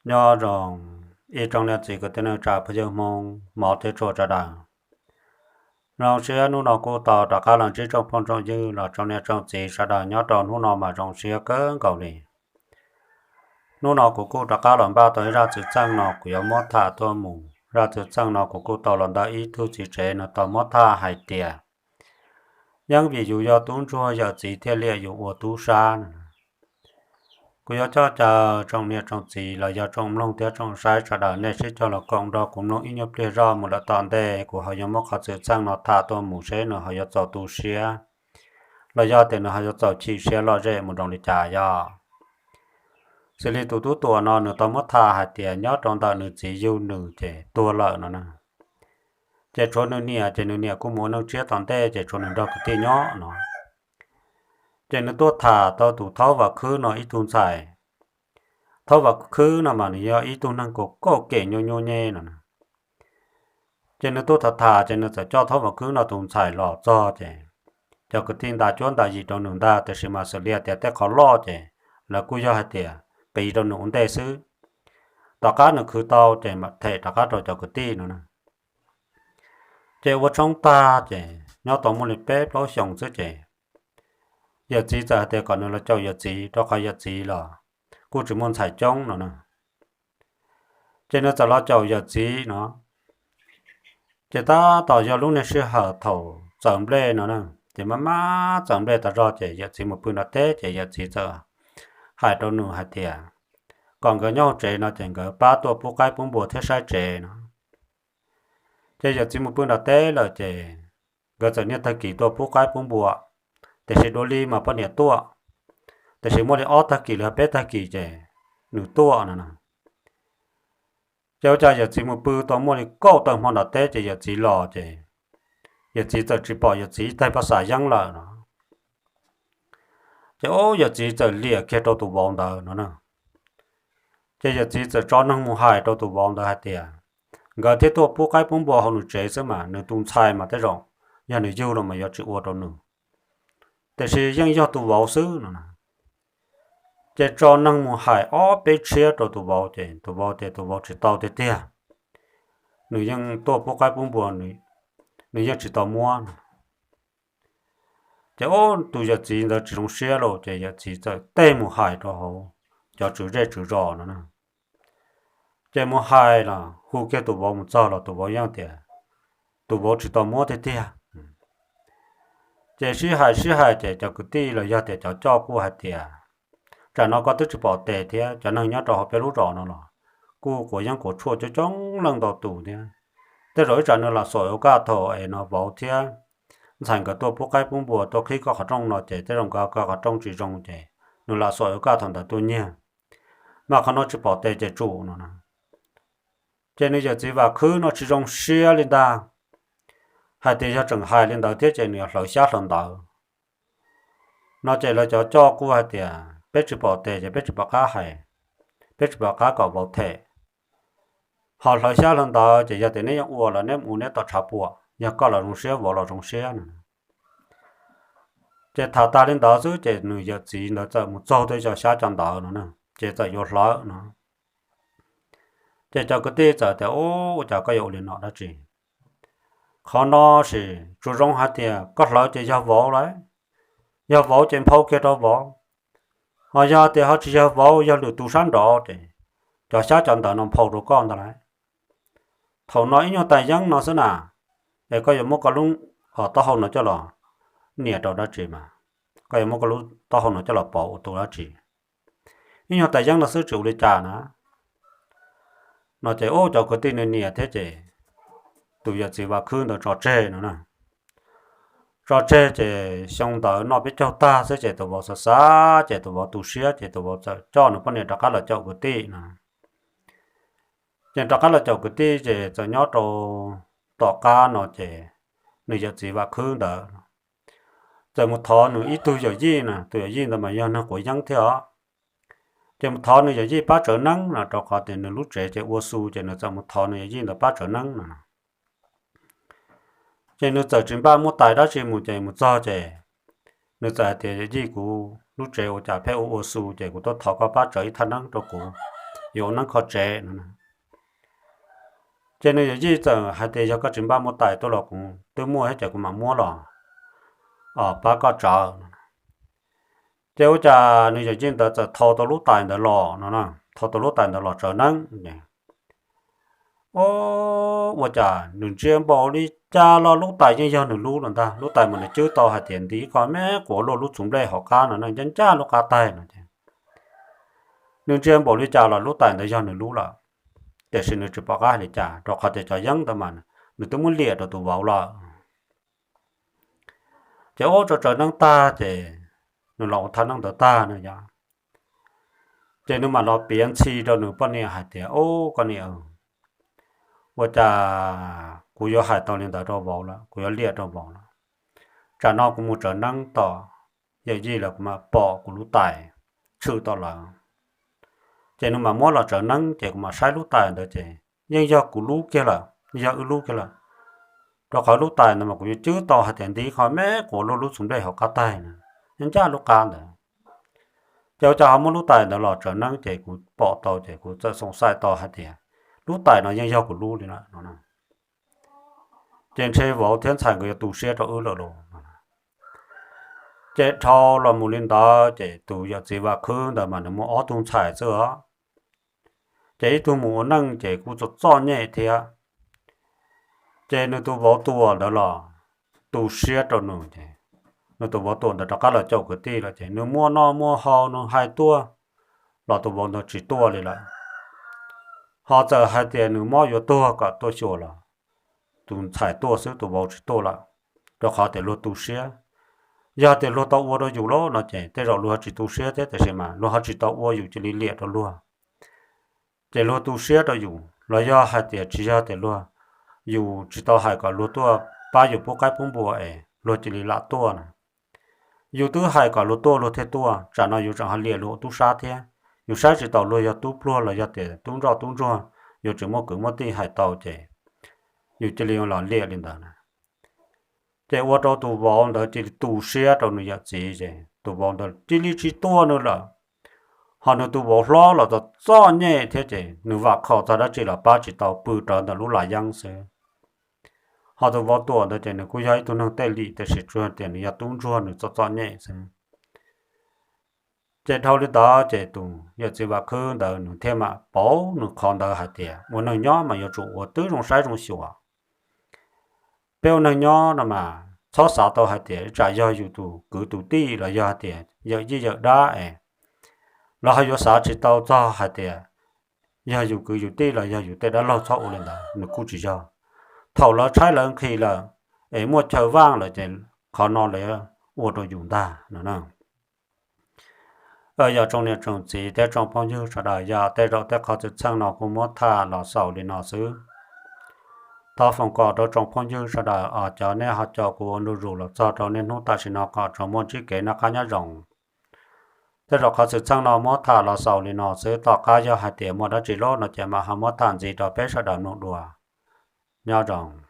Nyob zoo ib tsoom niam txiv kwv tij neej tsa phooj ywg Hmoob mov thiab tshua sawv daws. Zoo siab hnub no kuj tau rov qab los ntsib tsoom phooj tsoom ywg los tsoom niam tsoom txiv sawv daws nyob rau hnub no mas zoo siab kawg nkaus li. Hnub no kuv kuj rov qab los npaj tau ib zaj txwm txheej no kuv yuav muab tham tuaj mus. Zaj txwm txheej no kuv kuj tau los ntawm ib tug txiv tsev nws tau muab tham hais tias, yeeb vim yus yog tub ntsuag yawm txiv thiaj liam yus ua tub sab no. Kuv yuav coj caw tsoom niam tsoom txiv los yog tsoom mloog thiab tsoom saib sawv daws nej sib cog los koom nrog kuv mloog ib nyuag pliag zog mus lawm tom ntej, kuv ho yuav muab qhov txwm txheej no tham tuaj mus seb nws ho yuav txaus tu siab los yog tias nws ho yuav txaus chim siab lom zem mus zoo li cas yog. Xws li tus tub tuam no nws tau muab tham hais tias nyob rau ntawm nws txiv yug nws ces tuag lawm no na. Ces tshuav nws niam, ces nws niam kuj mus ua neej tshiab tom ntej, ces tshuav nws nrog kwv tij nyob no. Ces nws tuaj tham tau tus thaub Vam Khwb no ib tug ntxhais. Thaub Vam Khwb no mas nws yog ib tug neeg kaum kaum kem nyuaj nyuaj nyeb no. Ces nws tuaj tham tham ces nws txawm coj thaub Vam Khwb no tus ntxhais los txog ces cov kwv tij nta cuab nta yim rau nws ntag, tiam sis mas xws li tias tej qhov loj ces lawv kuj yog hais tias qiv rau nws ua ntej xwb. Tom qab nws khwv tau ces mam them rov qab rau cov kwv tij no na. Ces ua tshoob tag ces nyob tau muaj li peb plaub xyoos xwb ces yawm txiv txawm hais tias kom nws los caum yawm txiv, rau qhov yawm txiv los kuj tsis muaj ntxhais coob no na. Ces nws txawm los caum yawm txiv no. Ces tab tom yog lub niag sij hawm thaum txawm nplej no na, ces maj maj txawm nplej tas zog ces yawm txiv mus pw nram teb ces yawm txiv txawm hais rau nws hais tias kom nkawd nyob hauv tsev no ces nkawd pab tuaj pub qaib pub npua thiab saib tsev no. Ces yawm txiv mus pw nram teb lawm ces nkawd txawm niaj tag kis tuaj pub qaib pub npua, tiam sis dua li mas poj niam tuaj, tiam sis muaj li ob tag kis los peb tag kis ces nws tuaj no na. Ces ua cas yawm txiv mus pw tau muaj li kaum tawm hmo nram teb ces yawm txiv los ces yawm txiv txawm tsis pom yawm txiv ib tag paj xav yeeb lawm no. Ces ub yawm txiv txawm liam kiag rau tus vauv ntawd no na. Ces yawm txiv txawm tso neeg mus hais rau tus vauv ntawd hais tias nkawd thiaj tuaj pub qaib pub npua hauv nws tsev xwb mas nws tus ntxhais mas tej zaum yog nws yug los mas yuav tsis ua rau nws, tiam sis yeej yog tus vauv xwb no na. Ces tso neeg mus hais ob peb tshiab rau tus vauv ces tus vauv tias tus vauv tsis tau tiag tiag, nws yeej tuaj pub qaib pub npua, nws yeej tsis tau muab no. Ces ub tus yawm txiv ntawd tsis zoo siab lauj, ces yawm txiv txawm tej mus hais rau hauv cov tswv zej tswv zos no na. Ces mus hais los hu kiag tus vauv mus txog los tus vauv yeej tias tus vauv tsis tau muab tiag tiag. Ces sib hais sib hais ces cov kwv tij los yog tias cov coj kuj hais tias tsam no koj twb tsis pom tes thiab cov neeg nyob rau hauv peb lub zos no los kuj quav yeeb quav tshuaj coob coob leej ntau tus thiab. Tej zaum ib tsam nws lam xom ua kaj thaum es no vauv thiab ntxhais nkawd tuaj pub qaib pub npua tuaj qhib koj qhov rooj no ces tej zaum nkawd koj qhov rooj tsis zoo ces nws lam xom ua kaj thaum ntawd tuaj nyiag, mas qhov no tsis pom tes ces tsum no na. Ces nws yawm txiv Vam Khwb no tsis zoo siab li ntag, hais tias yog tseem hais li ntawd thiab ces nws yuav hlawv xyab hlawv ntawv no. Ces lawv cov coj kuj hais tias peb tsis pom tes ces peb tsis pom qab hais, peb tsis pom qab kom vauv them. Ho hlawv xyab hlawv ntawv ces yog tias neb yeej ua los neb mus neb tom tshav puam, yog koj los zoo siab vauv los zoo siab no. Ces tham tag li ntawd xwb ces nws yawm txiv ntawd txawm mus txog tuaj cov xyab cov ntawv no na, ces txawm yuav hlawv no. Ces cov kwv tij txawm tias ub ua cas koj yuav ua li no dab tsi? Qhov no sis tsuas zoo hais tias koj hlawv ces yog vauv lawm, yog vauv ces nphau kiag rau vauv, ho yog tias ho tsis yog vauv yog lwm tus sab nraud ces cov xyab cov ntawv no nphau rau koj ntag lauj. Thaum no ib nyuag tais yeeb no xwb na, es koj yuav muab koj lub taub hau no coj los nias rau dab tsi mas, koj yuav muab koj lub taub hau no coj los pauv ua tus dab tsi? Ib nyuag tais yeeb no xwb tsis ua li cas na. No ces ub cov kwv tij nias nias thiab ces tus yawm txiv Vam Khwb ntawd tso tseg no na. Tso tseg ces xyoo ntawd noj peb caug tag xwb ces tus vauv xav xav ces tus vauv tu siab ces tus vauv txawm coj nws poj niam rov qab los caum kwv tij no. Ces rov qab los caum kwv tij ces txawm nyob rau tom qab no ces nws yawm txiv Vam Khwb ntawd txawm mus thov nws ib tug yawm yij na, tus yawm yij ntawd mas yog neeg quav yeeb thiab os. Ces mus thov nws yawm yij pab tsawv neeb no rau qhov tias nws lub tsev ces ua xu ces nws txawm mus thov nws yawm yij ntawd pab tsawv neeb no. Ces nws txawm tsis npaj muaj tais dab tsi mus ces mus txog ces nws txawm hais tias yawm yij, kuv lub tsev ua cas pheej ua ua xu ces kuv tuaj thov koj pab tsawv ib thaj neeb rau kuv, yuav ua neeb kho tsev no. Ces nws yawm yij txawm hais tias yog koj tsis npaj muab tais tuaj los kuv twb muaj thiab ces kuv mam muab los pab koj tsawv no. Ces ua cas nws yawm yij ntawd txawm thau tau lub tais ntawd los no, thau tau lub tais ntawd los tsawv neeb. Ua cas nws ntsia npaum li cas los lub tais yeej yog nws lub los ntag. Lub tais mas nws cwb tau hais tias nti ib qho me quav luaj lub txhuv nplej hauv qab no, ncaj ncaj lub qab taig no ces nws ntsia npaum li cas los lub tais ntawd yog nws lub lawm. Tiam sis nws tsis pom qab hais li cas rau qhov tias cov yeeb ntawd mas nws twb muab liam rau tus vauv lawm. Ces ua tso tsawv neeb tag ces nws los ua thaj neeb ntawd tag no yog, ces nws mam los piav ntxhi rau nws poj niam hais tias, Ub, koj niam, ua cas kuv yuav hais tau li ntawd rau vauv lawm, kuv yuav liam rau vauv lawm. Tsam no kuv mus tsawv neeb tom yawm yij lawm kuv mam pom kuv lub tais tshwm tau lawm. Ces nws mam muab los tsawv neeb ces kuv mam saib lub tais ntawd ces yeej yog kuv lub kiag lawm, yog wb lub kiag lawm. Rau qhov lub tais ntawd mas kuv yuav cwb tau hais tias nti qho me quav luaj lub txhuv nplej hauv qab taig na, ncaj ncaj lub qab ntawd. Ces ua cas ho muab lub tais ntawd los tsawv neeb ces kuv pom tau ces kuv txawm xoom xaim tau hais tias lub tais no yeej yog kuv lub li lawm no. Ces ntshe vauv thiab ntxhais nkawd yuav tu siab rau wb lawm los. Ces dhau los mus li ntawd ces tus yawm txiv Vam Khwb ntawd mas nws muaj ob tug ntxhais xwb os. Ces ib tug mus ua neej ces kuj txom txom nyem thiab. Ces nws tus vauv tuam ntawd los tu siab rau nws ces nws tus vauv tuam ntawd rov qab los caum kwv tij lawm ces nws muaj noj muaj haus nws hais tuaj los tus vauv ntawd tsis tuaj li lawm. Ho txawm hais tias nws mob yuav tuag kom tuaj xyuas los tus ntxhais tuaj xwb, tus vauv tsis tuaj lawm, rau qhov tias luag tu siab. Yog tias luag tau ua rau yus lawm no ces tej zaum luag ho tsis tu siab thiab, tiam sis mas luag ho tsis tau ua, yus cia li liam rau luag. Ces luag tu siab rau yus los yog hais tias tsis yog tias luag, yus tsis tau hais kom luag tuaj pab yus pub qaib pub npua es luag cia li lam tuaj na. Yus twb hais kom luag tuaj luag thiaj tuaj, tsam no yus tseem ho liam luag ua tub sab thiab. Yus saib tsis taus luag yog tub pluag los yog tias tub ntsoj tub ntsuag, yus tseem muaj kwv muaj tij hais tau ces yus cia li los liam li ntawd na. Ces ua rau tus vauv ntawd cia li tu siab rau nws yawm txiv ces tus vauv ntawd cia li tsis tuaj nws lawm. Ho nws tus vauv hlob los txom txom nyem thiab ces nws vam khom txog dab tsi los pab tsis tau, pw rawv ntawm lub las yeeb xwb. Ho tus vauv tuam ntawd ces nws kuj yog ib tug neeg tej lim tiam sis tsuas tias nws yog tub ntsuag nws txom txom nyem xwb. Ces dhau li ntawd ces tus yawm txiv Vam Khwb ntawd nws thiaj mam pauv nws qhov ntawd hais tias ua neeg nyob mas yuav tsum ua tib zoo saib zoo xyuas. Peb ua neeg nyob no mas txhob xav tau hais tias tsam yog yus tus kwv tus tij los yog hais tias yawm yij yawm dab es, los ho yuav xav tsis tau txog hais tias yog yus kwv yus tij los yog yus tej dab laug txhob ua li ntawd, nws kuj tsis yog. Thaum lawv tshaib lawv nqhis lawm es muaj chaw vaj lawm ces qhov no lawv ua rau yus ntag no na. Yog tsoom niam tsoom txiv thiab tsoom phooj ywg sawv daws, yog tej zaum tej qhov txwm txheej no kuv muab tham los xaus li no xwb. Thov foom kom rau tsoom phooj ywg sawv daws os, cov nej ho caum kuv ua ntu zus los txog rau niaj hnub tam sim no kom tsuas muaj ntsib kev noj qab nyob zoo. Tej zaum qhov txwm txheej no muab tham los xaus li no xwb, tom qab yog hais tias muaj dab tsi loj no ces mam ho muab tham ntxiv rau peb sawv daws mloog dua. Nyob zoo.